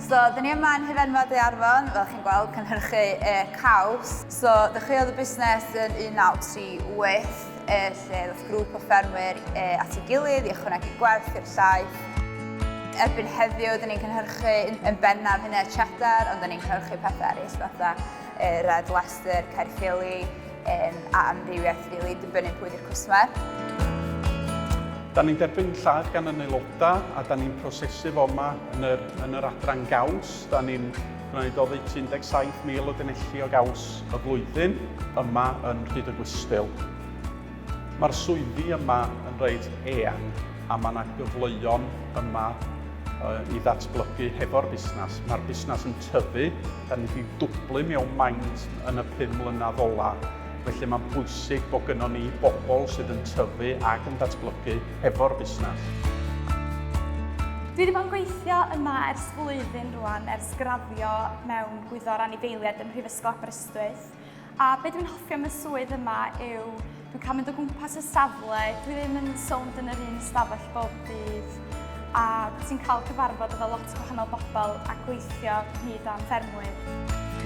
So, dyn ni yma yn Hufenfa Daearfon, fel chi'n gweld, cynhyrchu e, caws. So, ddechreuodd y busnes yn 1938, e, lle ddoth grŵp o ffermwyr e, at ei gilydd i ychwanegu gwerth i'r llaeth. Erbyn heddiw, dyn ni'n cynhyrchu yn bennaf hynna cheddar, ond dyn ni'n cynhyrchu pethau eraill fatha e, Red Leicester, Caerphilly, um, a amrywiaeth rili, really, dibynnu pwy di'r cwsmer. Da ni'n derbyn llaeth gan yn aelodau a da ni'n prosesu fo yma yn yr, yn yr adran gaws. Da ni'n gwneud oddeutu 17,000 o dunelli o gaws y flwyddyn yma yn Rhyd y Gwistil. Mae'r swyddi yma yn reit eang a mae yna gyfleoedd yma i ddatblygu hefo'r busnes. Mae'r busnes yn tyfu, da ni wedi dwblu mewn maint yn y 5 mlynedd ola, felly mae'n bwysig bod gynnon ni bobl sydd yn tyfu ac yn datblygu hefo'r busnes. Dwi wedi bod yn gweithio yma ers flwyddyn rwan, ers graddio mewn gwyddor anifeiliaid ym Mhrifysgol Aberystwyth. A be dwi'n hoffi am y swydd yma yw dwi'n cael mynd o gwmpas y safle, dwi ddim yn sownd yn yr un ystafell bob dydd, a ti'n cael cyfarfod efo lot o wahanol bobl a gweithio hyd am ffermwyr.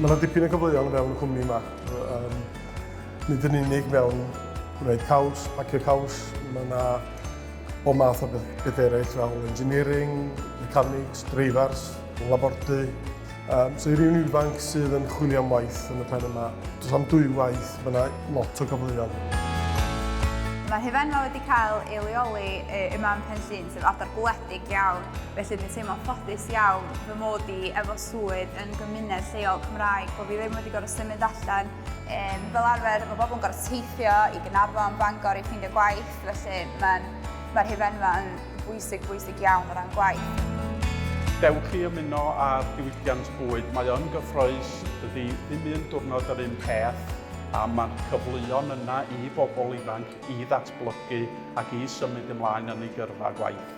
Mae yna dipyn o gyfleoedd o fewn y cwmni yma. Um, nid yn unig mewn gwneud caws, pacio caws, mae yna bob math o beth, beth eraill fel engineering, mechanics, drivers, labordy. So i rywun ifanc sydd yn chwilio am waith yn y pen yma, does am dwy waith, mae yna lot o gyfleoedd. Mae'r hufenfa wedi cael ei leoli yma yn Pen Llŷn, sef ardal gwledig iawn, felly dwi'n teimlo'n ffodus iawn fy mod i efo swydd yn gymuned lleol Cymraeg, bod fi ddim wedi gorfod symud allan. Fel arfer, mae bobl yn gorfod teithio i Gaernarfon, Bangor i ffeindio gwaith, felly mae'r mae hufenfa yn bwysig, bwysig iawn o ran gwaith. Dewch i ymuno â'r diwydiant bwyd. Mae o'n gyffrous, dydy ddim un diwrnod yr un peth, a mae'r cyfleoedd yna i bobl ifanc i ddatblygu ac i symud ymlaen yn eu gyrfa gwaith.